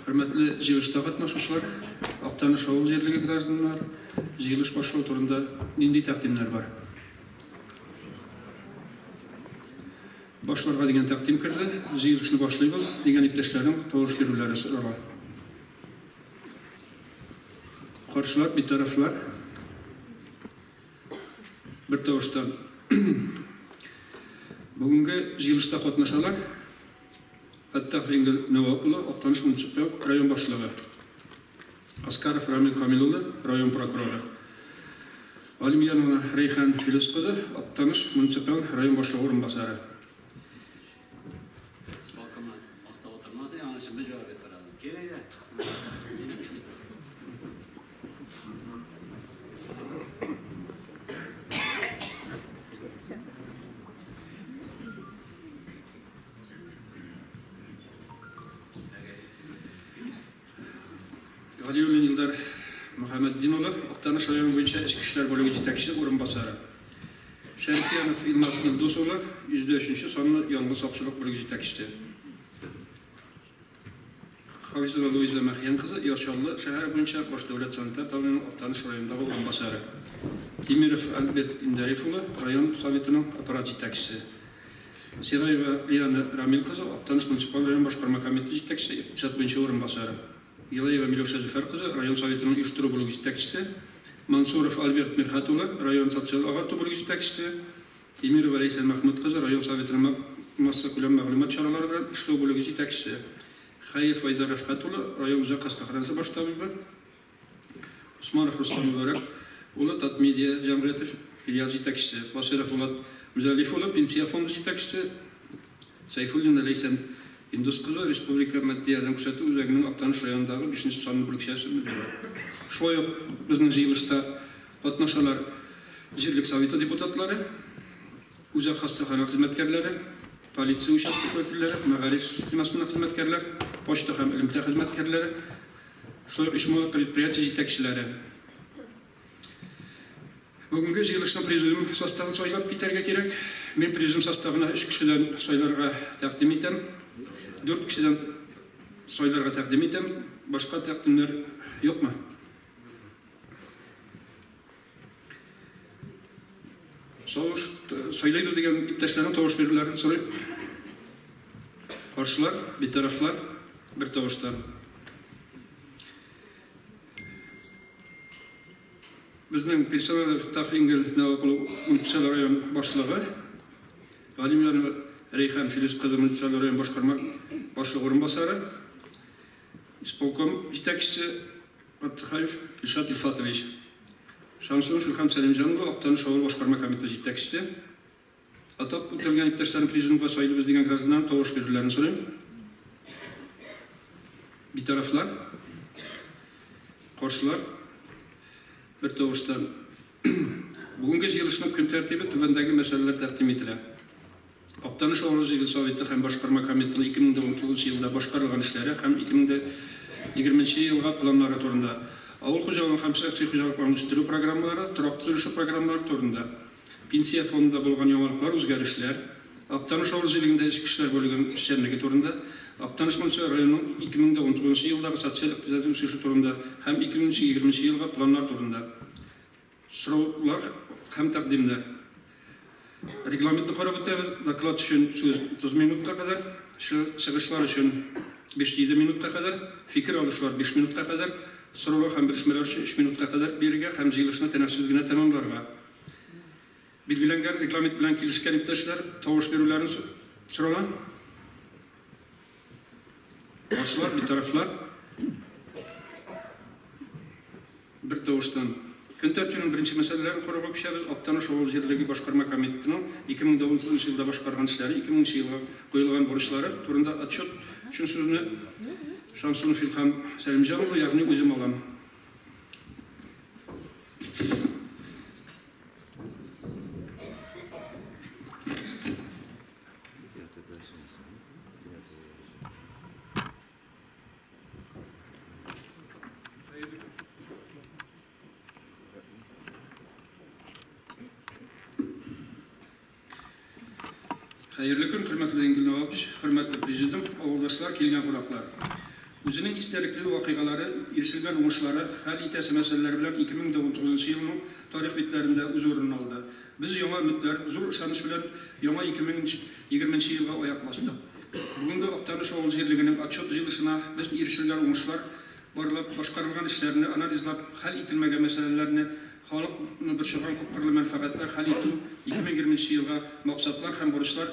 Хөрмәтле җыелышта катнашучылар, Актаныш авыл җирлеге гражданнар, җыелыш башлау турында нинди тәкъдимнәр бар? Башларга дигән тәкъдим керде. Җыелышны башлыйбыз дигән иптәшләрнең тавыш бирүләре сорала. Каршылар, битарафлар бер тавыштан. Бүгенге җыелышта катнашалар. Фәттах Энгель Нәвап улы, Актаныш муниципаль район башлыгы. Аскаров Рамил Камил улы, район прокуроры. Галимьянова Рәйхан Филүс кызы, Актаныш муниципаль район башлыгы урынбасары. Балконнан аста утырмас, аның өчен без җавап биреп торабыз. Кирәк дә. Галиуллин Илдар Мөхәммәтдин улы, Актаныш районы буенча эчке эшләр бүлеге җитәкчесе урынбасары. Шәрифьянов Илназ Илдус улы, 103 санлы янгын сакчылык бүлеге җитәкчесе. Хафизова Луиза Мәхиян кызы, Яр Чаллы шәһәре буенча баш дәүләт санитар табибының Актаныш районындагы урынбасары. Тимиров Альберт Индәриф улы, район советының аппарат җитәкчесе. Сираева Лиана Рамил кызы, Актаныш муниципаль район башкарма комитеты җитәкчесе, икътисад буенча урынбасары. Гилаева Миләүшә Зөфәр кызы, район советының оештыру бүлеге җитәкчесе. Мансуров Альберт Мирхәт улы, район социаль агарту бүлеге җитәкчесе. Тимирова Ләйсән Мәхмүт кызы, район советының массакүләм мәгълүмат чаралары белән эшләү бүлеге җитәкчесе. Хәев Айдар Рәфкать улы, район үзәк хастаханәсе баш табибы. Усманов Рустам Мөбарәк улы, Татмедиа җәмгыяте филиал җитәкчесе. Басыйров Булат Мөзәлиф улы, Пенсия фонды җитәкчесе. Сәйфуллина Ләйсән Индус кызы, Республика матди ярдәм күрсәтү үзәгенең Актаныш районындагы 5 санлы бүлекчәсе мөдире. Шулай ук безнең җыелышта катнашалар җирлек советы депутатлары, үзәк хастаханә хезмәткәрләре, полиция участок вәкилләре, мәгариф системасында хезмәткәрләр, почта һәм элемтә хезмәткәрләре, шулай ук оешма предприятие җитәкчеләре. Бүгенге җыелышның президиум составын сайлап китәргә кирәк. Мин президиум составына 3 кешедән сайларга тәкъдим итәм. 4 кешедән сайларга тәкъдим итәм. Башка тәкъдимнәр юкмы? Тавыш сайлыйбыз дигән иптәшләрнең тавыш бирүләрен сорыйм. Каршылар, битарафлар бер тавыштан. Безнең персональ Фәттах Ингел Нәвап улы муниципаль район башлыгы, Галимҗанова Рәйхан Филүс кызы муниципаль район башкарма башлыгы урынбасары, исполком җитәкчесе Габдехаев Илшат Илфатович, Шамсунов Илһам Сәлимҗан улы Актаныш авыл башкарма комитеты җитәкчесе. Атап үтелгән иптәшләрне президиумга сайлыйбыз дигән гражданнарның тавыш бирүләрен сорыйм. Битарафлар, каршылар бер тавыштан. Бүгенге җыелышның көн тәртибе түбәндәге мәсьәләләр тәкъдим ителә. Актаныш авылы җирле советы һәм башкарма комитетының 2019 елда башкарылган эшләре һәм 2020 елга планнары турында. Авыл хуҗалыгын һәм шәхси хуҗалыкларны үстерү программалары, торак төзелеше программалары турында. Пенсия фондында булган яңалыклар, үзгәрешләр, Актаныш авыл җирлегендә эчке эшләр бүлегенең эшчәнлеге турында, Актаныш муниципаль районының 2019 елдагы социаль-икътисади үсеше турында һәм 2020 елга планнар турында сораулар һәм тәкъдимнәр. Регламентны карап үтәбез. Доклад өчен сүз 30 минутка кадәр, чыгышлар өчен 5-7 минутка кадәр, фикер алышулар 5 минутка кадәр, сораулар һәм белешмәләр өчен 3 минутка кадәр бирергә һәм җыелышны тәнәфессез генә тәмамларга. Билгеләнгән регламент белән килешкән иптәшләр тавыш бирүләрен сорала. Каршылар, битарафлар бер тавыштан. Көн тәртибенең беренче мәсьәләләрен карауга күчәбез. Актаныш авыл җирлеге башкарма комитетының 2019 елда башкарган эшләре, 2000 елга куелган бурычлары турында отчет өчен сүзне Шамсунов Илһам Сәлимҗан улы, ягъни үзем алам. Хәерле көн, хөрмәтле Энгель Навапович, хөрмәтле президиум, авылдашлар, килгән кунаклар. Үзенең истәлекле вакыйгалары, ирешелгән уңышлары, хәл итәсе мәсьәләләре белән 2019 елның тарих битләрендә үз урынын алды. Без яңа өметләр, зур ышаныч белән яңа 2020 елга аяк бастык. Бүгенге Актаныш авыл җирлегенең отчет җыелышына без ирешелгән уңышлар барлап, башкарылган эшләрне анализлап, хәл ителмәгән мәсьәләләрне, халыкны борчыган күпкырлы мәнфәгатьләр хәл итү, 2020 елга максатлар һәм бурычлар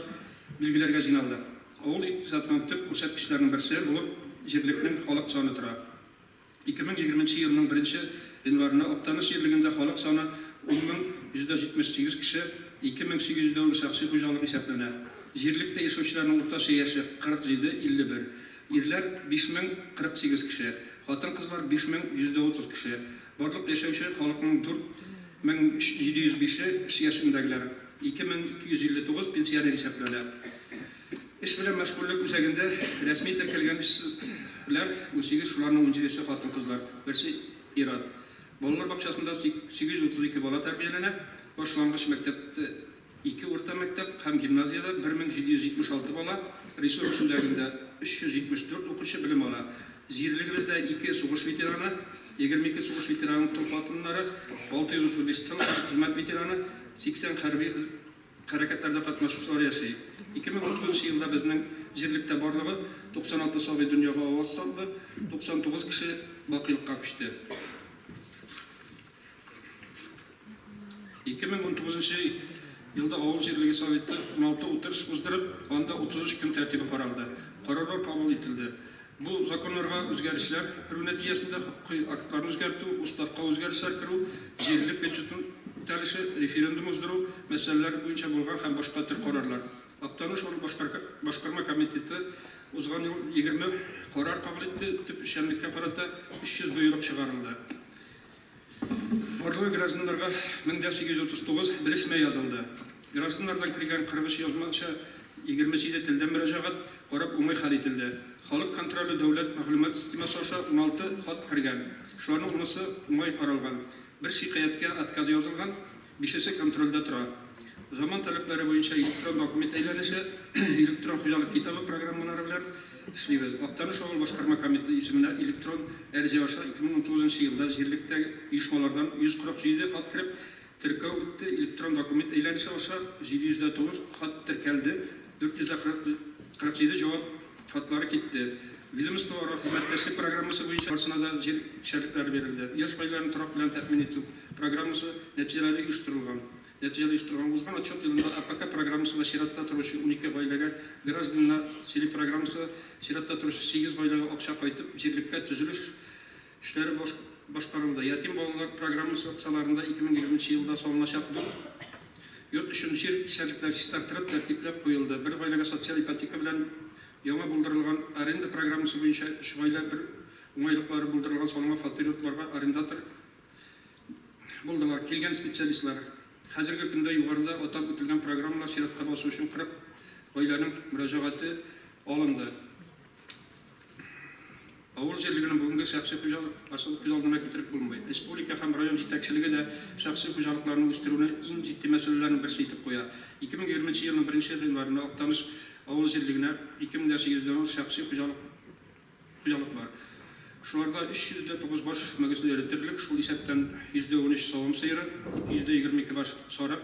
билгеләргә җыйналдык. Авыл икътисадының төп күрсәткечләренең берсе булып җирлекнең халык саны тора. 2020 елның 1 гыйнварына Актаныш җирлегендә халык саны 10 178 кеше, 2810 шәхси хуҗалык исәпләнә. Җирлектә яшәүчеләрнең уртача яше 47,51. Ирләр 5048 кеше, хатын-кызлар 5130 кеше. Барлык яшәүче халыкның 4705-е эш яшендәгеләр, 2259 пенсионер исәпләнә. Эш белән мәшгульлек үзәгендә рәсми теркәлгән эшчеләр 18, шуларның 17-се хатын-кызлар, берсе ир-ат. Балалар бакчасында 832 бала тәрбияләнә. Башлангыч мәктәптә 2 урта мәктәп һәм гимназиядә 1776 бала, ресурс үзәгендә 374 укучы белем ала. Җирлегебездә 2 сугыш ветераны, 22 сугыш ветеранының тол хатыннары, 635 тыл хезмәт ветераны, 80 хәрби хәрәкәтләрдә катнашучылар яши. 2019 елда безнең җирлектә барлыгы 96 сабый дөньяга аваз салды, 99 кеше бакыйлыкка күчте. 2019 елда авыл җирлеге советы 16 утырыш уздырып, анда 33 көн тәртибе каралды. Карарлар кабул ителде. Бу законнарга үзгәрешләр керү нәтиҗәсендә хокукый актларны үзгәртү, уставка үзгәрешләр керү, җирлек бюджетын үтәлеше, референдум уздыру мәсьәләләре буенча булган һәм башка төр карарлар. Актаныш авыл башкарма комитеты узган ел 20 карар кабул итте, төп эшчәнлеккә карата 300 боерык чыгарылды. Барлыгы гражданнарга 1839 белешмә язылды. Гражданнардан кергән 43 язмача 27 телдә мөрәҗәгать карап уңай хәл ителде. Халык контроле дәүләт мәгълүмат системасы аша 16 хат кергән. Шуларның унысы уңай каралган. Бер шикаятькә отказ язылган, бишесе контрольдә тора. Заман таләпләре буенча электрон документ әйләнеше, электрон хуҗалык китабы программалары белән эшлибез. Актаныш авыл башкарма комитеты исеменә электрон әрҗә аша 2019 елда җирлектәге оешмалардан 147 хат кереп, теркәү үтте. Электрон документ әйләнеше аша 709 хат теркәлде, 447 җавап хатлары китте. Ведомствоара хезмәттәшлек программасы буенча барысына да җир кишәрлекләре бирелде. Яшь гаиләләрне торак белән тәэмин итү программасы нәтиҗәләре оештырылган. Нәтиҗәле оештырылган. Узган отчет елында АПК программасында чиратта торучы 12 гаиләгә, гражданнар сили программасы чиратта торучы 8 гаиләгә акча кайтып, җирлеккә төзелеш эшләре башкарылды. Ятим балалар программасы кысаларында 2020 елда салыначак дүрт йорт өчен җир кишәрлекләре чистартылып, тәртипләп куелды. Бер гаиләгә социаль ипотека белән яңа булдырылган аренда программасы буенча өч гаилә бер уңайлыклары булдырылган салынган фатир йортларга арендатор булдылар. Килгән специалистлар. Хәзерге көндә югарыда атап үтелгән программалар чиратка басу өчен 40 гаиләнең мөрәҗәгате алынды. Авыл җирлегенең бүгенге шәхси хуҗалык күз алдына китереп булмый. Республика һәм район җитәкчелеге дә шәхси хуҗалыкларны үстерүне иң җитди мәсьәләләрнең берсе итеп куя. 2020 елның 1 гыйнварында Актаныш авыл җирлегенә 2810 шәхси хуҗалык бар. Шуларда 309 баш мөгезле эре терлек, шул исәптән 113 савым сыеры, 222 баш сарык,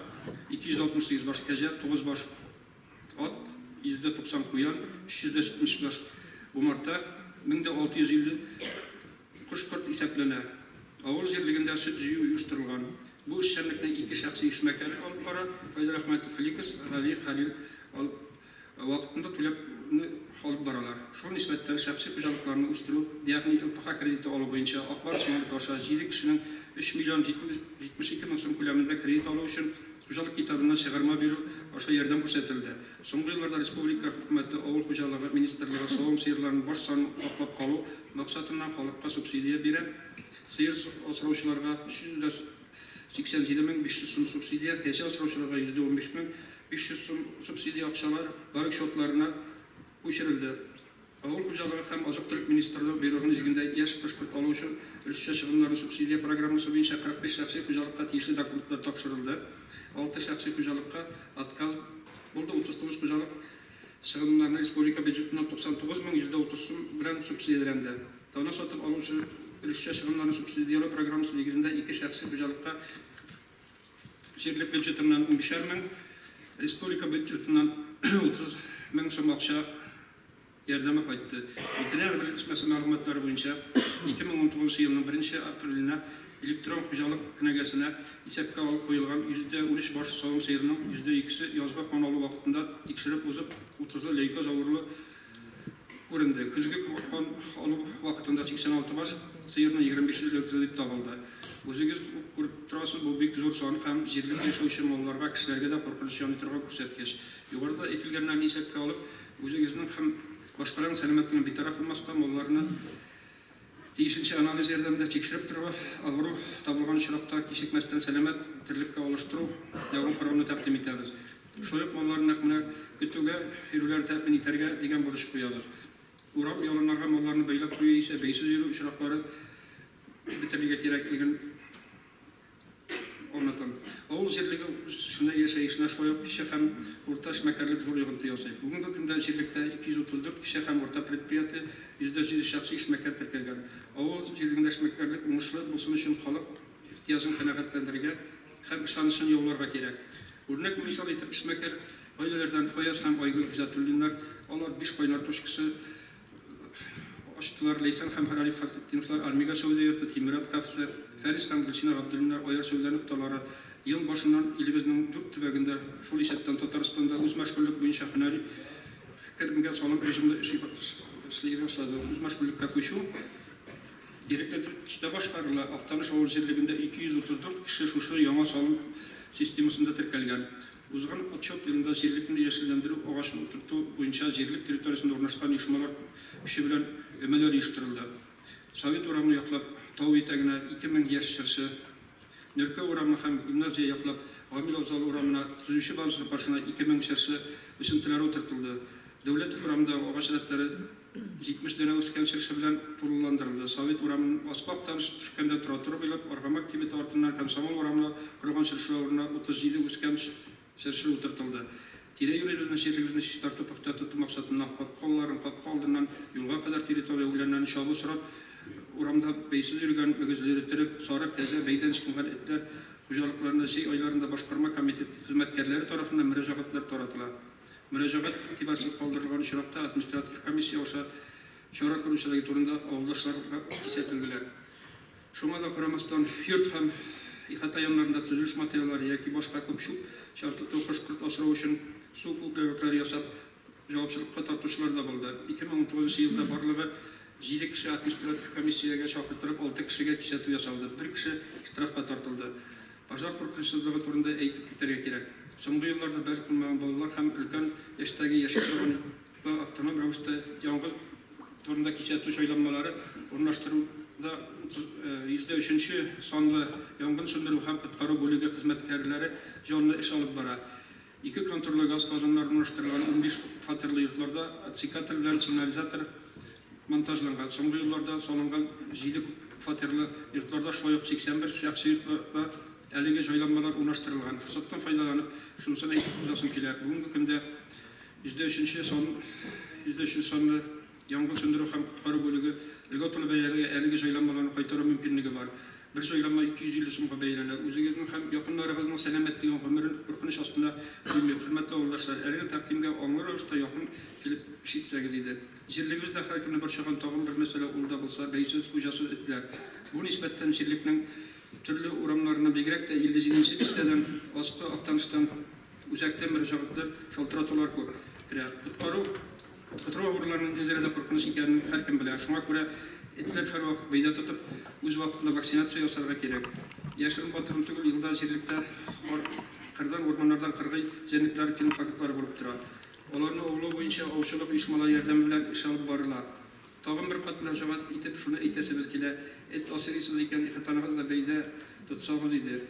268 баш кәҗә, 9 баш ат, 190 куян, 370 баш умарта, 1650 кош-корт исәпләнә. Авыл җирлегендә сөт җыю оештырылган. Бу эшчәнлекне ике шәхси эшмәкәр алып бара. Айдар Әхмәтов Феликс, Гали Хәлил алып вакытында түләп алып баралар. Шул нисбәттән шәхси хуҗалыкларны үстерү, ягъни ЛПХ кредиты алу буенча Ак Барс банкы аша 7 кешенең 3 миллион 72 мең сум күләмендә кредит алу өчен хуҗалык китабыннан чыгарма бирү аша ярдәм күрсәтелде. Соңгы елларда республика хөкүмәте, авыл хуҗалыгы министрлыгы савым сыерларының баш санын саклап калу максатыннан халыкка субсидия бирә. Сыер асраучыларга 387 мең 500 сум субсидия, кәҗә асраучыларга 115 мең 500 сум субсидия акчалар банк счетларына күчерелде. Авыл хуҗалыгы һәм азык-төлек министрлыгы боерыгы нигезендә яшь кош-корт алу өчен өлешчә чыгымнарны субсидия программасы буенча 45 шәхси хуҗалыкка тиешле документлар тапшырылды. 6 шәхси хуҗалыкка отказ булды, 39 хуҗалык чыгымнарны республика бюджетыннан 99 мең 130 сум белән субсидияләнде. Тана сатып алучы өлешчә чыгымнарны субсидияләү программасы нигезендә ике шәхси хуҗалыкка җирлек бюджетыннан 15 мең, республика бюджетыннан 30 мең сум акча ярдәме кайтты. Ветеринар берләшмәсе мәгълүматлары буенча 2019 елның 1 апреленә электрон хуҗалык кенәгәсенә исәпкә алып куелган 13 баш савым сыерының 2%-се язгы кан алу вакытында тикшереп узып, 30-ы лейкоз авыруы күренде. Көзге кан алу вакытында 86 баш сыерның 25-е лейкозы дип табылды. Үзегез үк күреп торасыз, бу бик зур сан һәм җирлек яшәүче малларга, кешеләргә дә куркыныч яный торган күрсәткеч. Югарыда әйтелгәннәрне исәпкә алып, үзегезнең һәм башкаларның сәламәтлегенә битараф булмаска, малларны тиешенчә анализ ярдәмендә тикшереп торырга, авыру табылган очракта кичекмәстән сәламәт терлеккә алыштыру ягын карауны тәкъдим итәбез. Шулай ук малларны нәкъ менә көтүгә йөрүләрен тәэмин итәргә дигән бурыч куябыз. Урам яланнарга малларны бәйләп кую яисә бәйсез йөрү очраклары бетерергә кирәклеген аңлатам. Авыл җирлеге үсешенә, яшәешенә шулай ук кече һәм урта эшмәкәрлек зур йогынты ясый. Бүгенге көндә җирлектә 234 кече һәм урта предприятие, 107 шәхси эшмәкәр теркәлгән. Авыл җирлегендә эшмәкәрлек уңышлы булсын өчен халык ихтыяҗын канәгатьләндерергә һәм ышанычын яуларга кирәк. Үрнәк мисал итеп эшмәкәр гаиләләрдән Фаяз һәм Айгөл Гыйззәтуллиннар, алар биш кайнар точкасы ачтылар. Ләйсән һәм Ралиф Фәтхетдиновлар Альмига сәүдә йорты, Тимерат кафесы, Фәрис һәм Гөлсинә Габдуллиннар Аяр сәүдә нокталары. Ел башыннан илебезнең дүрт төбәгендә, шул исәптән Татарстанда үзмәшгульлек буенча һөнәри керемгә салым режимы эшли башлады. Үзмәшгульлеккә күчү ирекле төстә башкарыла. Актаныш авыл җирлегендә 234 кеше шушы яңа салым системасында теркәлгән. Узган отчет елында җирлекне яшелләндерү, агач утырту буенча җирлек территориясендә урнашкан оешмалар көче белән өмәләр оештырылды. Совет урамы яклап тау итәгенә 2000 яшь чыршы, Нөркә урамы һәм гимназия яклап Гамил Афзал урамына төзүче базасы каршына 2000 чыршы үсентеләре утыртылды. Дәүләт урамындагы агач рәтләре 70 данә үскән чыршы белән тулыландырылды. Совет урамыннан аска Актаныш төшкәндә тротуар буйлап Аргамак кибете артыннан Комсомол урамына корылган чыршылар урынына 37 үскән чыршы утыртылды. Тирә-юнебезне, җирлегебезне чистарту, пөхтә тоту максатыннан капка алларын, капка алдыннан юлга кадәр территория үләннәрен чабу сорап, урамда бәйсез йөргән мөгезле эре терек, сарык, кәҗә, бәйдән ычкынган этләр хуҗалыкларына җәй айларында башкарма комитет хезмәткәрләре тарафыннан мөрәҗәгатьләр таратыла. Мөрәҗәгать игътибарсыз калдырылган очракта административ комиссия аша чара күрү турында авылдашларга кисәтелделәр. Шуңа да карамастан, йорт һәм ихата яннарында төзелеш материаллары яки башка күп чүп-чар тоту, кош-корт асрау өчен су күкләвекләре ясап, җавапчылыкка тартучылар да булды. 2019 елда барлыгы 7 кеше административ комиссиягә чакыртылып, 6 кешегә кисәтү ясалды, бер кеше штрафка тартылды. Пожар куркынычсызлыгы турында әйтеп китәргә кирәк. Соңгы елларда балигъ булмаган балалар һәм өлкән яшьтәге яши торган йортта автоном рәвештә янгын турында кисәтү җайланмалары урнаштыруда 103 санлы янгын сүндерү һәм коткару бүлеге хезмәткәрләре җанлы эш алып бара. Ике контурлы газ казаннары урнаштырылган 15 фатирлы йортларда отсекатор белән сигнализатор монтажланган. Соңгы елларда салынган 7 фатирлы йортларда, шулай ук 81 шәхси йортларда әлеге җайланмалар урнаштырылган. Форсаттан файдаланып, шунысын әйтеп узасым килә. Бүгенге көндә 103 сан 103 санлы янгын сүндерү һәм коткару бүлеге льготалы бәяләргә әлеге җайланмаларны кайтару мөмкинлеге бар. Бер җайланма 250 сумга бәяләнә. Үзегезнең һәм якыннарыгызның сәламәтлеген, гомерен куркыныч астында куймыйк. Хөрмәтле авылдашлар, әлеге тәкъдимгә аңлы рәвештә якын килеп эш итсәгез иде. Җирлегебездә һәркемне борчыган тагын бер мәсьәлә ул да булса бәйсез, хуҗасыз этләр. Бу нисбәттән җирлекнең төрле урамнарыннан, бигрәк тә 57 нче бистәдән, Аскы Актаныштан, үзәктән мөрәҗәгатьләр, шалтыратулар күп керә. Коткару Котыру авыруларының ни дәрәҗәдә куркыныч икәнен һәркем белә. Шуңа күрә этләр һәрвакыт бәйдә тотып, үз вакытында вакцинация ясарга кирәк. Яшерен батырын түгел, елда җирлектә кар, кырдан, урманнардан кыргый җәнлекләр килү фактлары булып тора. Аларны аулау буенча аучылык оешмалары ярдәме белән эш алып барыла. Тагын бер кат мөрәҗәгать итеп шуны әйтәсебез килә, эт асрыйсыз икән, ихатаныгызда бәйдә тотсагыз иде.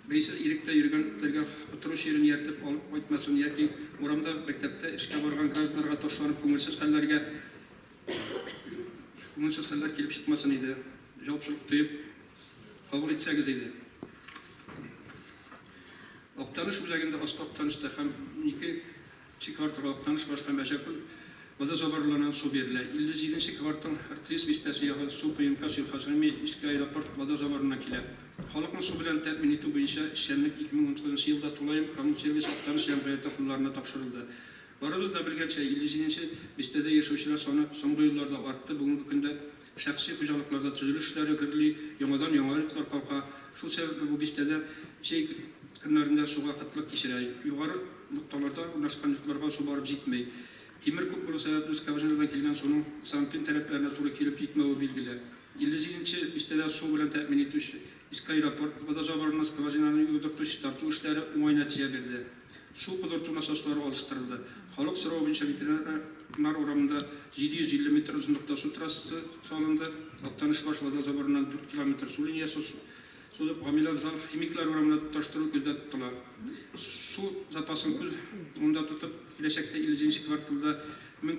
Бәйсез иректә йөргән этләргә котыру чирен ияртеп алып кайтмасын яки урамда, мәктәптә эшкә барган гражданнарга ташланып күңелсез хәлләргә күңелсез хәлләр килеп чыкмасын иде. Җавапчылык тоеп кабул итсәгез иде. Актаныш үзәгендә, Аскы Актанышта һәм 12 Нче кварталга Актанышбаш һәм Әҗәкүл водозаборларыннан су бирелә. 57 нче квартал РТС бистәсе ягы су ПМК Сельхозхимия Иске аэропорт водозаборыннан килә. Халыкны су белән тәэмин итү буенча эшчәнлек 2019 нчы елда тулаем Коммунсервис Актаныш җәмгыяте кулларына тапшырылды. Барыбыз да белгәнчә, 57 нче бистәдә яшәүчеләр саны соңгы елларда артты, бүгенге көндә шәхси хуҗалыкларда төзелеш эшләре гөрли, яңадан-яңа йортлар калка. Шул сәбәпле бу бистәдә җәй көннәрендә суга кытлык кичерә. Югары нокталарда урнашкан йортларга су барып җитми. Тимер күп булу сәбәпле скважинадан килгән суның СанПин таләпләренә туры килеп җитмәве билгеле. 57 нче бистәдә су белән тәэмин итүче Иске аэропорт водозаборына скважинаны юдырту, чистарту эшләре уңай нәтиҗә бирде. Су кудырту насослары алыштырылды. Халык соравы буенча Ветеринар урамында 750 метр озынлыкта су трассасы салынды. Актанышбаш водозаборыннан 4 километр су линиясе сузып, Гамил Афзалов Химиклар урамына тоташтыру күздә тотыла. Су запасын күз уңында тотып, киләчәктә 57 нче кварталда 1000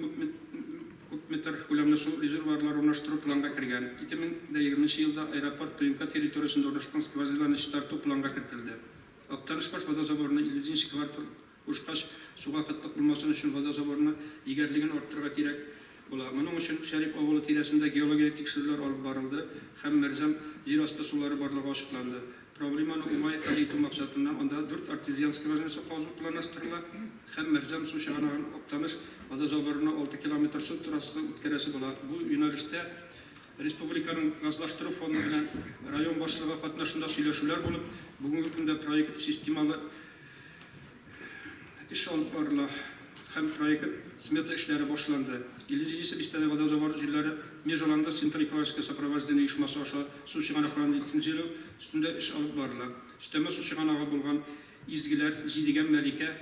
куб метр күләмле су резервуарлары урнаштыру планга кергән. 2020 нче елда аэропорт ПМК территориясендә урнашкан скважиналарны чистарту планга кертелде. Актанышбаш водозаборына 57 нче квартал кушкач, суга кытлык булмасын өчен водозаборны егәрлеген арттырырга кирәк була. Моның өчен Шәрип авылы тирәсендә геологик тикшерүләр алып барылды һәм Мәрзәм җир асты сулары барлыгы ачыкланды. Проблеманы уңай хәл итү максатыннан анда дүрт артезиан скважинасы казу планлаштырыла һәм Мәрзәм су чыганагын Актаныш водозаборына алты километр су трассасы үткәрәсе була. Бу юнәлештә республиканың газлаштыру фонды белән район башлыгы катнашында сөйләшүләр булып, бүгенге көндә проект системалы эш алып барыла һәм проект-смета эшләре башланды. 57 нче бистәдә водозабор җирләре межаланды, Центр экологического сопровождения оешмасы аша су чыганакларын лицензияләү өстендә эш алып барыла. Өстәмә су чыганагы булган Изгеләр, Җидегән, Мәликә,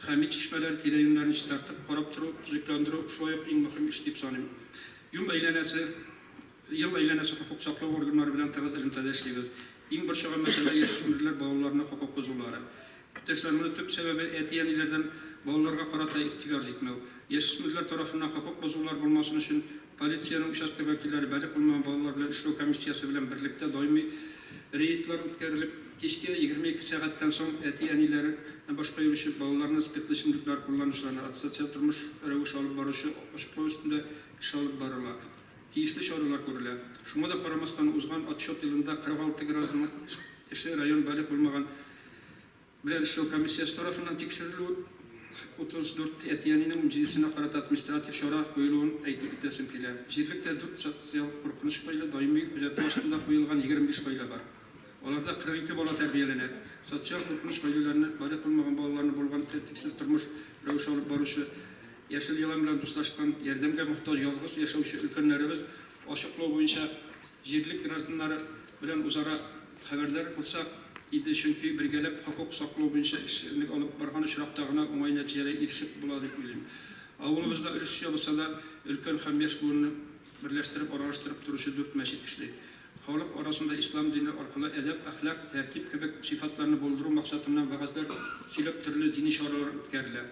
Хәмит чишмәләре тирә-юньнәрен чистартып, карап тору, төзекләндерү шулай ук иң мөһим эш дип саныйм. Юл әйләнәсе, ел әйләнәсе хокук саклау органнары белән тыгыз элемтәдә эшлибез. Иң борчыган мәсьәлә, яшүсмерләр балаларны хокук бозулары. Иптәшләр, моны төп сәбәбе, әти-әниләрдән балаларга карата игътибар җитмәү. Яшүсмерләр тарафыннан хокук бозулар булмасын өчен, полициянең участок вәкилләре балигъ булмаган балалар белән эшләү комиссиясе белән берлектә даими рейдлар үткәрелеп, кичке 22 сәгатьтән соң әти-әниләре һәм башка йөрүче балаларны спиртлы эчемлекләр кулланучыларны, антисоциаль тормыш рәвеше алып баручы ачыклау өстендә эш алып барыла. Тиешле чаралар күрелә. Шуңа да карамастан, узган отчет елында 46 гражданның эше район балигъ булмаган белән эшләү комиссиясе тарафыннан тикшерелү, 34 әти-әнинең унҗидесенә карата административ чара куелуын әйтеп үтәсем килә. Җирлектә дүрт социаль куркыныч гаилә, даими күзәтү астында куелган 25 гаилә бар. Аларда 42 бала тәрбияләнә. Социаль куркыныч гаиләләрне, балигъ булмаган балаларны булган тәртипсез тормыш рәвеше алып баручы, яшел елан белән дуслашкан, ярдәмгә мохтаҗ ялгыз яшәүче өлкәннәребез ачыклау буенча җирлек гражданнары белән үзара хәбәрдар булсак иде, чөнки бергәләп хокук саклау буенча эшчәнлек алып барган очракта гына уңай нәтиҗәгә ирешеп була дип уйлыйм. Авылыбызда өлешчә булса да өлкән һәм яшь буынны берләштереп, аралаштырып торучы дүрт мәчет эшли. Халык арасында ислам дине аркылы әдәп, әхлак, тәртип кебек сыйфатларны булдыру максатыннан вәгазьләр сөйләп төрле дини чаралар үткәрелә.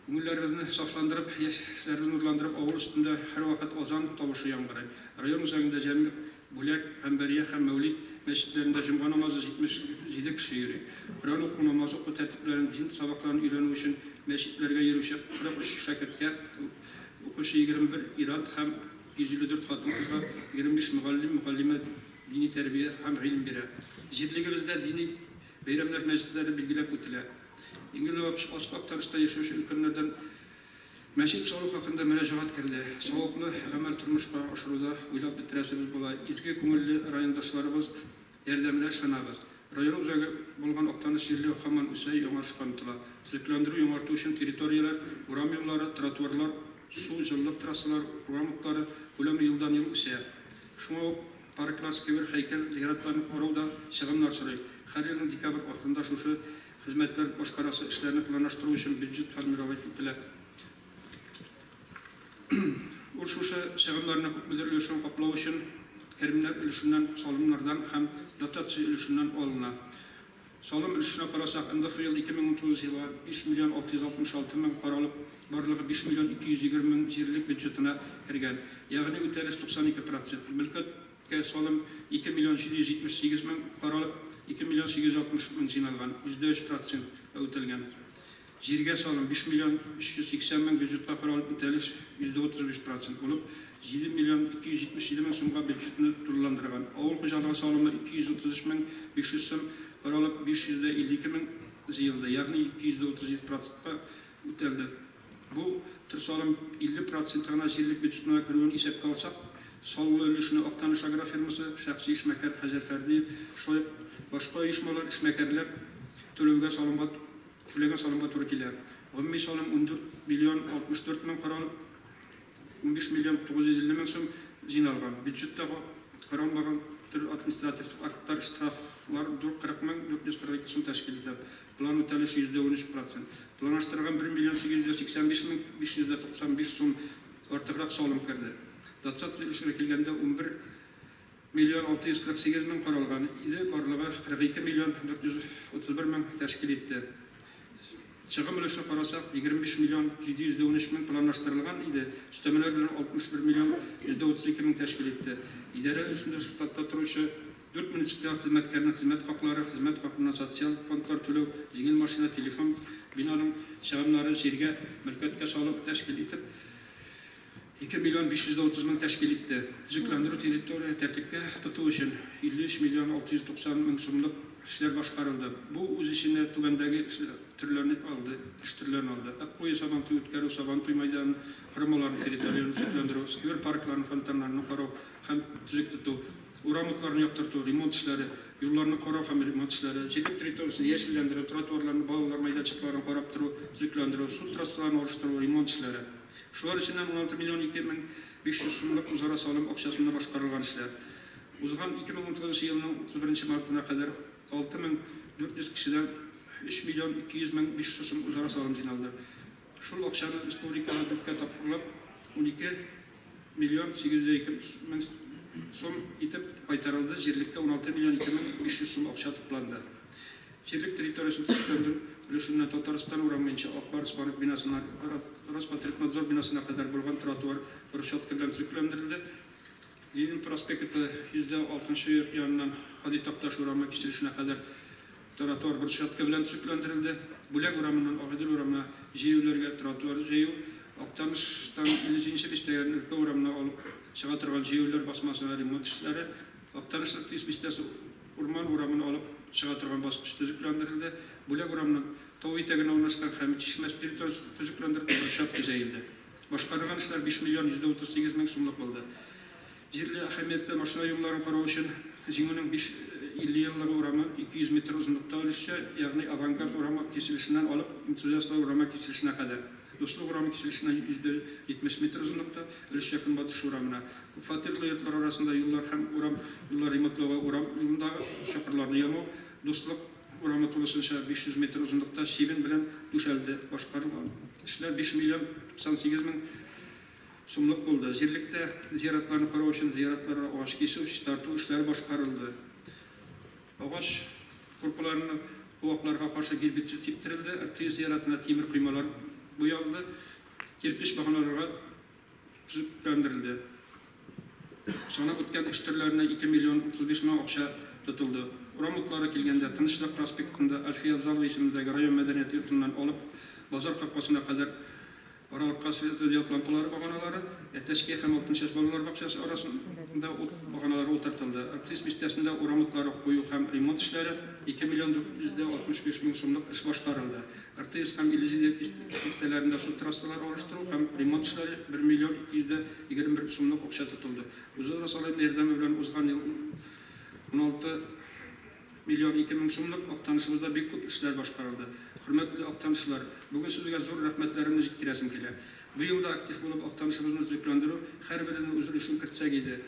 Күңелләребезне сафландырып, яшьләрне нурландырып авыл өстендә һәрвакыт азан тавышы яңгырый. Район үзәгендә Җәмигъ, Бүләк, Гамбәрия һәм Мәүлид мәчетләрендә җомга намазы 77 кеше йөри. Коръән уку, намаз уку тәртипләрен, дин сабакларын өйрәнү өчен мәчетләргә йөрүче 43 шәкерткә, укучы 21 ир-ат һәм 154 хатын-кызга 25 мөгаллим, мөгаллимә дини тәрбия һәм гыйлем бирә. Җирлегебездә дини бәйрәмнәр мәҗлесләре билгеләп үтелә. Иңгеләвапш Аскы Актанышта яшәүче өлкәннәрдән мәчет салу хакында мөрәҗәгать керде. Саваплы гамәл тормышка ашыруда уйлап бетерәсебез була. Изге күңелле райондашларыбыз ярдәменә ышанабыз. Район үзәге булган Актаныш җирлеге һаман үсә, яңарышка омтыла. Төзекләндерү, яңарту өчен территорияләр, урам юллары, тротуарлар, су, җылылык трассалары, урам утлары күләме елдан-ел үсә. Шуңа ук парклар, сквер, һәйкәл, зиратларны карау да чыгымнар сорый. Һәр елның декабрь ахырында шушы Хезмәтләр башкарасы эшләрне планлаштыру өчен бюджет формировать ителә. Ул шушы чыгымнарның күпмедер өлешен каплау өчен керемнәр өлешеннән, салымнардан һәм дотация өлешеннән алына. Салым өлешенә карасак, НДФЛ 2019 елга 5 миллион 666 мең каралып, барлыгы 5 миллион 220 мең җирлек бюджетына кергән. Ягъни үтәлеш 92 процент. Мөлкәт Кә салым 2 миллион 778 мең каралып, 2 миллион 860 мең җыйналган, 3% ка үтәлгән. Җиргә салым 5 миллион 380 мең бюджетка каралып үтәлеш 35 % булып, 7 миллион 277 мең сумга бюджетны тулыландырган. Авыл хуҗалыгы салымы 233 мең 500 сум каралып 552 мең җыелды, ягъни 237 %-ка үтәлде. Бу төр салым 50 % гына җирлек бюджетына керүен исәпкә алсак, саллы өлешне Актаныш агрофирмасы, шәхси эшмәкәр Хәҗәр Фәрдиев, шулай ук башка оешмалар, эшмәкәрләр түләүгә салымга түләгән салымга туры килә. Гомуми салым 14 миллион 64 мең каралып, 15 миллион 950 мең сум җыйналган. Бюджетта каралмаган төр административ актлар, штрафлар 40 мең 442 сум тәшкил итә. План үтәлеше 13 %. Планлаштырылган 1 миллион 885 мең 595 сум артыграк салым керде. Дотация өлешенә килгәндә 11 миллион 648 мең каралган иде, барлыгы 42 миллион 431 мең тәшкил итте. Чыгым өлешен карасак, 25 миллион 713 мең планлаштырылган иде, өстәмәләр белән 61 миллион 132 мең тәшкил итте. Идарә өлешендә штатта торучы 4 муниципаль хезмәткәрнең хезмәт хаклары, хезмәт хакына социаль фондлар түләү, җиңел машина, телефон, бинаның чыгымнары җиргә, мөлкәткә салым тәшкил итеп, 2 миллион 530 мең тәшкил итте. Төзекләндерү территория тәртипкә тоту өчен 53 миллион 690 мең сумлык эшләр башкарылды. Бу үз эченә түбәндәге эш төрләрен алды, эш төрләрен алды. Акбуе Сабантуй үткәрү, Сабантуй мәйданын, корылмаларын территорияне төзекләндерү, сквер паркларын, фонтаннарны карау һәм төзек тоту, урам утларын яктырту, ремонт эшләре, юлларны карау һәм ремонт эшләре, җирлек территориясен яшелләндерү, тротуарларны, балалар мәйданчыкларын карап тору, төзекләндерү, су трассаларын алыштыру, ремонт эшләре. Шулар эченнән 16 миллион 2500 сумлык үзара салым акчасында башкарылган эшләр. Узган 2019 елның 31 мартына кадәр 6400 кешедән 3 миллион 200 мең 500 сум үзара салым җыйналды. Шул акчаны республикага дүрткә тапкырлап 12 миллион 802 мең сум итеп кайтарылды, җирлеккә 16 миллион 2500 сум акча тупланды. Җирлек территориясен төзекләндерү өлешеннән Татарстан урамы буенча Ак Барс банк бинасына, Роспотребнадзор бинасына кадәр булган тротуар брусчатка белән төзекләндерелде. Ленин проспекты 106 йорт яныннан Һади Такташ урамы киселешенә кадәр тротуар брусчатка белән төзекләндерелде. Бүләк урамыннан Агыйдел урамына җәяүләргә тротуар җәю, Актаныштан 57 бистәгә Өлкә урамына алып чыга торган җәяүләр басмасына ремонт эшләре, Актаныш Артист бистәсе Урман урамын алып чыга торган баскыч төзекләндерелде. Бүләк урамының тау итәгенә урнашкан Хәмит чишмәсе территориясе төзекләндерелде, брусчатка җәелде. Башкарылган эшләр 5 миллион 138 мең сумлык булды. Җирле әһәмияттә машина юлларын карау өчен Җиңүнең 550 еллыгы урамы 200 метр озынлыкта өлешчә, ягъни Авангард урамы киселешеннән алып Энтузиастлар урамы киселешенә кадәр. Дуслык урамы киселешеннән 170 метр озынлыкта өлешчә Көнбатыш урамына. Күпфатирлы йортлар арасында юллар һәм урам юллар ремонтлауга урам юлындагы чокырларны ямау, Дуслык урамы тулысынча 500 метр озынлыкта щебень белән түшәлде. Башкарылган эшләр 5 миллион 98 мең сумлык булды. Җирлектә зиратларны карау өчен зиратларга агач кисү, чистарту эшләре башкарылды. Агач курпыларны куакларга каршы гербицид сиптерелде, РТС зиратына тимер коймалар буялды, кирпеч баганаларга төзекләндерелде. Санап үткән эш төрләренә 2 миллион 35 мең акча тотылды. Урам утлары килгәндә Тынычлык проспектында Әлфия Авзалова исемендәге район мәдәният йортыннан алып базар капкасына кадәр аралыкка светодиод лампалары баганалары, Әтәчкәй һәм Алтынчәч балалар бакчасы арасында ут баганалары утыртылды. Артист бистәсендә урам утлары кую һәм ремонт эшләре 2 миллион 465 мең сумлык эш башкарылды. РТС һәм 57 бистәләрендә су трассалары алыштыру һәм ремонт эшләре 1 миллион 221 сумлык акча тотылды. Үзара салым ярдәме белән узган ел 16 миллион 2 мең сумлык Актанышыбызда бик күп эшләр башкарылды. Хөрмәтле актанышлар, бүген сезгә зур рәхмәтләремне җиткерәсем килә. Быел да актив булып Актанышыбызны төзекләндерү һәрберебезнең үз өлешен кертсәк иде.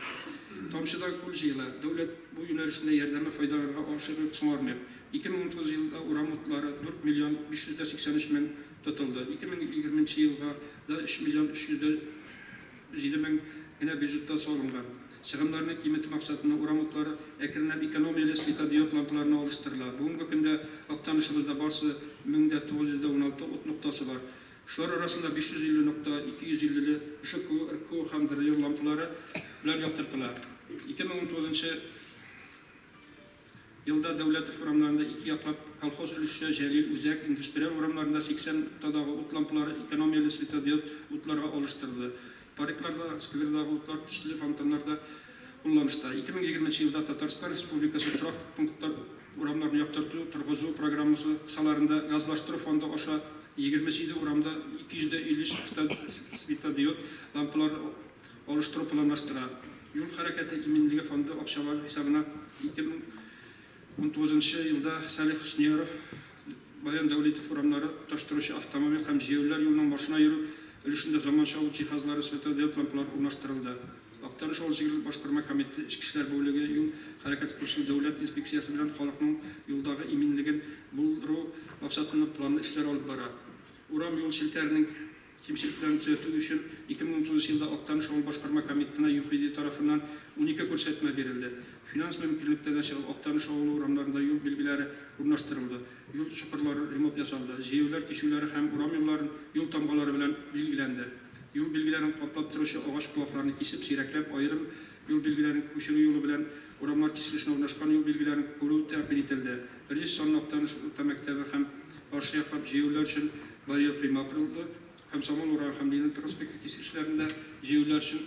Тамчыдан күл җыела. Дәүләт бу юнәлешендә ярдәме файдаларга ашыгып соңармыйк. 2019 елда урам утлары 4 миллион 583 мең тотылды. 2020 нче елга да 3 миллион 307 мең генә бюджетта салынган. Чыгымнарны киметү максатыннан урам утлары әкренләп экономияле светодиод лампаларына алыштырыла. Бүгенге көндә Актанышыбызда барсы 1916 ут ноктасы бар. Шулар арасында 550 нокта 250 ле ШКУ, РКУ һәм ДРЮ лампалары белән яктыртыла. 2019 Елда Дәүләтов урамнарында ике яклап, Колхоз өлешчә, Җәлил, Үзәк, Индустриаль урамнарында 80 ноктадагы ут лампалары экономияле светодиод утларга алыштырылды. Паркларда, сквердагы утлар төсле фонтаннар да кулланышта. 2020 елда Татарстан Республикасы торак пунктлар урамнарын яктырту, торгызу программасы кысаларында газлаштыру фонды аша 27 урамда 253 светодиод лампалар алыштыру планлаштыра. Юл хәрәкәте иминлеге фонды акчалары хисабына 2019 елда Салих Хөснияров, Баян Дәүлитов урамнары тоташтыручы автомобиль һәм җәяүлеләр юлының машина йөрү өлешендә заманча ут җиһазлары, светодиод лампалар урнаштырылды. Актаныш авыл җирлек башкарма комитеты эчке эшләр бүлеге юл хәрәкәте курсы дәүләт инспекциясе белән халыкның юлдагы иминлеген булдыру максатында планлы эшләр алып бара. Урам юл челтәренең кимчелекләрен төзәтү өчен 2019 елда Актаныш авыл башкарма комитетына ЮХИДИ тарафыннан 12 күрсәтмә бирелде. Финанс мөмкинлекләрдән чыгып Актаныш авылы урамнарында юл билгеләре урнаштырылды, юл чокырлары ремонт ясалды, җәяүлеләр кичүләре һәм урам юлларын юл тамгалары белән билгеләнде. Юл билгеләрен каплап торучы агач куакларны кисеп, сирәкләп, аерым юл билгеләрен күчерү юлы белән урамнар киселешенә урнашкан юл билгеләрен күрү тәэмин ителде. Беренче санлы Актаныш урта мәктәбе һәм каршы яклап җәяүлеләр өчен барьер койма корылды. Комсомол урамы һәм Ленин проспекты киселешләрендә җәяүлеләр өчен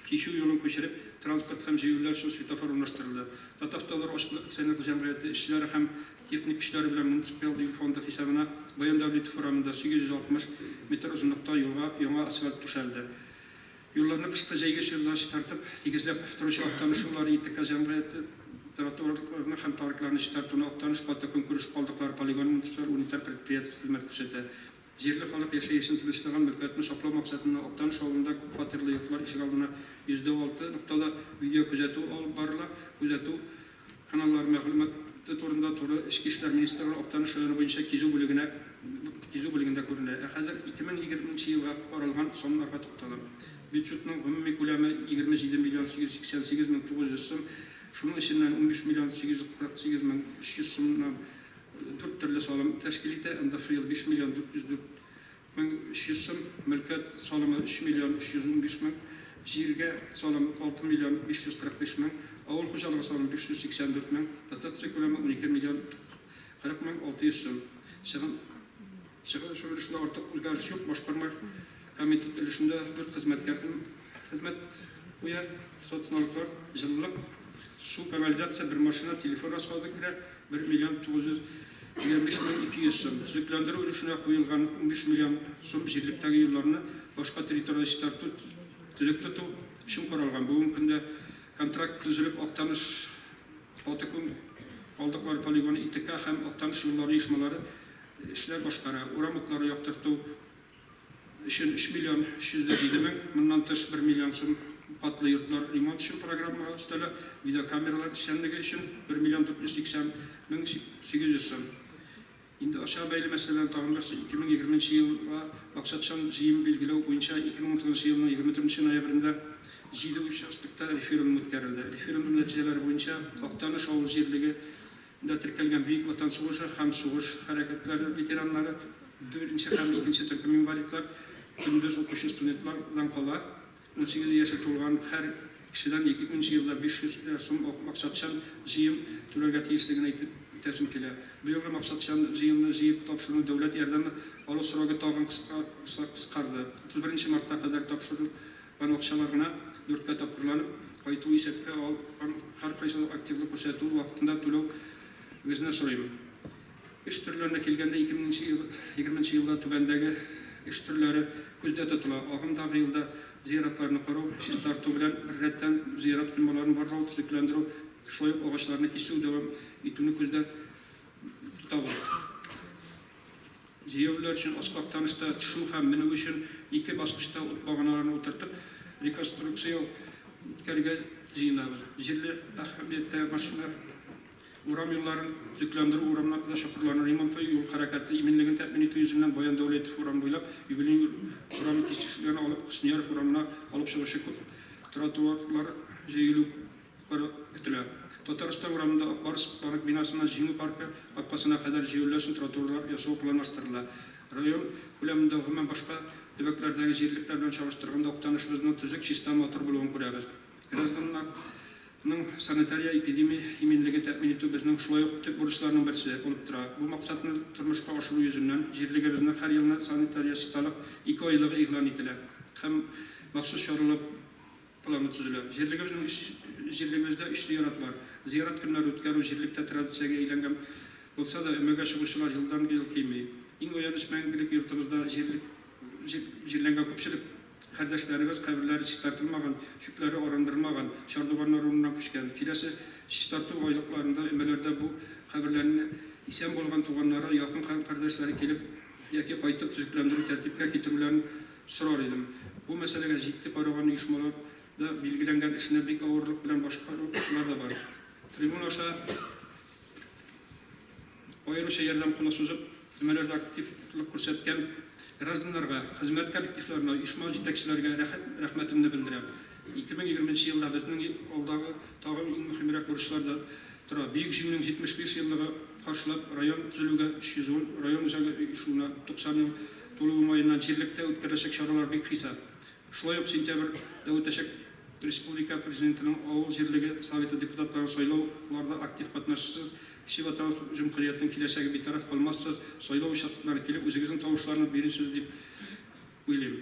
кичү юлын күчереп, транспорт һәм җәяүлеләр өчен светофор урнаштырылды. Татавтодор ачыклык акционерлык җәмгыяте эшчеләре һәм техник көчләре белән муниципаль юл фонды хисабына Баян Дәүлитов урамында 860 метр озынлыкта юлга яңа асфальт түшәлде. Юлларны кышкы җәйге чорда чистартып, тигезләп торучы Актаныш юллары ИТК җәмгыяте тротуарларны һәм паркларны чистартуны Актаныш каты көнкүреш калдыклары полигоны муниципаль унитар предприятиесе хезмәт күрсәтә. Җирле халык яшәешен тынычлыгын, мөлкәтне саклау максатыннан Актаныш авылында күп фатирлы йортлар ишегалдына 106 ноктада видеокүзәтү алып барыла. Күзәтү каналлары мәгълүматы турында туры Эчке эшләр министрлыгы Актаныш районы буенча кизү бүлегенә кизү бүлегендә күренә. Ә хәзер 2020 елга каралган саннарга тукталам. Бюджетның гомуми күләме 27 миллион 888 мең 900 сум, шуның эченнән 15 миллион 848 мең 300 сумнан дүрт төрле салым тәшкил итә, НДФЛ 5 миллион 404 мең 300 сум, мөлкәт салымы 3 миллион 315 мең, җиргә салым 6 миллион 545 мең, авыл хуҗалыгы салымы 584 мең, дотация күләме 12 миллион 40 мең 600 сум. Чыгым чыгыш өлешендә артык үзгәреш юк, башкарма комитет өлешендә дүрт хезмәткәр хезмәт куя, соцналоглар, җылылык, су, канализация, бер машина, телефон расходы керә, 1 миллион 925 мең 200 сум. Төзекләндерү өлешенә куелган 15 миллион сум җирлектәге юлларны башка территориядә чистарту, төзек тоту өчен каралган. Бүгенге көндә контракт төзелеп, Актаныш каты калдыклар полигоны ИТК һәм Актаныш юллары оешмалары эшләр башкара. Урам утлары яктырту өчен 3 миллион 307 мең, моннан тыш 1 миллион сум катлы йортлар ремонт өчен программага өстәлә, видеокамералар эшчәнлеге өчен 1 миллион 480 мең 800 сум. Инде акчага бәйле мәсьәләләрнең тагын берсе 2020 елга максатчан җыем билгеләү буенча 2019 елның 24 ноябрендә 7 участокта референдум үткәрелде. Референдум нәтиҗәләре буенча Актаныш авыл җирлегендә теркәлгән Бөек Ватан сугышы һәм сугыш хәрәкәтләре ветераннары, беренче һәм икенче төркем инвалидлар, көндез укучы студентлардан кала 18 яше тулган һәр кешедән 2000 елда 500 сум максатчан җыем түләргә тиешлеген әйтеп үтәсем килә. Быелгы максатчан җыемны җыеп тапшыру дәүләт ярдәме алу срогы тагын кыскарды. 31 мартка кадәр тапшырылган акчалар гына дүрткә тапкырланып кайту исәпкә алган һәркайсы активлык күрсәтү вакытында түләүегезне сорыйм. Эш төрләренә килгәндә 2020 елда түбәндәге эш төрләре күздә тотыла. Агымдагы елда зиратларны карау, чистарту белән беррәттән зират коймаларын барлау, төзекләндерү, шулай ук агачларны кисү дәвам итүне күздә тотабыз. Җәяүлеләр өчен Аскы Актанышта төшү һәм менү өчен ике баскычта ут баганаларын утыртып, реконструкция үткәрергә җыенабыз. Җирле әһәмияттәге машина урам юлларын төзекләндерү, урамнарда чокырларны ремонтлау, юл хәрәкәте иминлеген тәэмин итү йөзеннән Баян Дәүләтов урамы буйлап Юбилей урамы кисешүләрен алып Хөснияров урамына алып чыгучы күп тротуарлар җәелү көтелә. Татарстан урамында Ак Барс парк бинасыннан Җиңү паркы капкасына кадәр җәяүлеләр өчен тротуарлар ясау планлаштырыла. Район күләмендә гомумән башка төбәкләрдәге җирлекләр белән чагыштырганда Актанышыбызның төзек, чиста, матур булуын күрәбез. Гражданнарның Халыкның санитария-эпидемия иминлеген тәэмин итү безнең шулай ук төп бурычларның берсе булып тора. Бу максатны тормышка ашыру йөзеннән, җирлегебезнең һәр елны санитария чисталык икеайлыгы игълан ителә һәм махсус чаралар планы төзелә. Җирлегебезнең өч җирлегебездә өч зиярат бар. Зиярат көннәре үткәрү җирлектә традициягә әйләнгән булса да, өмәгә чыгучылар елдан-ел кими. Иң аяныч мәңгелек йортыбызда җирлек җирләнгән күпчелек кардәшләребез каберләре чистартылмаган, чүпләре арындырылмаган, чардуганнар урынына күчкән. Киләсе чистарту айлыкларында өмәләрдә бу каберләрне исән булган туганнары, якын кардәшләре килеп яки кайтып төзекләндерү, тәртипкә китерүләрен сорар идем. Бу мәсьәләгә җитди караган оешмалар да, билгеләнгән эшне бик авырлык белән башкаручылар да бар. Трибуна аша аеруча ярдәм кулы сузып, өмәләрдә активлык күрсәткән гражданнарга, хезмәт коллективларына, оешма җитәкчеләргә рәхмәтемне белдерәм. 2020 нче елда безнең алдагы тагын иң мөһимрәк бурычлар да тора. Бөек Җиңүнең 75 еллыгы каршылап, район төзелүгә 310, район үзәге оешуына 90 ел тулу уңаеннан җирлектә үткәреләчәк чаралар бик хисап. Шулай ук сентябрьдә үтәчәк республика Президентының авыл җирлеге Советы депутатларын сайлауларда актив катнашырсыз, Кече Ватан җөмһүриятенең киләчәге битараф калмассыз, сайлау участокларына килеп үзегезнең тавышларны бирерсез дип уйлыйм.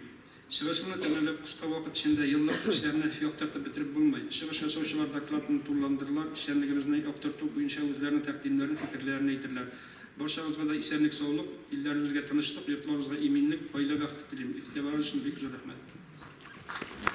Чыгышымны тәмамлап, кыска вакыт эчендә еллык эшләрне яктыртып бетереп булмый. Чыгыш ясаучылар докладны тулыландырырлар, эшчәнлегебезне яктырту буенча үзләренең тәкъдимнәрен, фикерләрен әйтерләр. Барчагызга да исәнлек-саулык, илләребезгә тынычлык, йортларыбызга иминлек, гаилә бәхете телим. Игътибарыгыз өчен бик зур рәхмәт.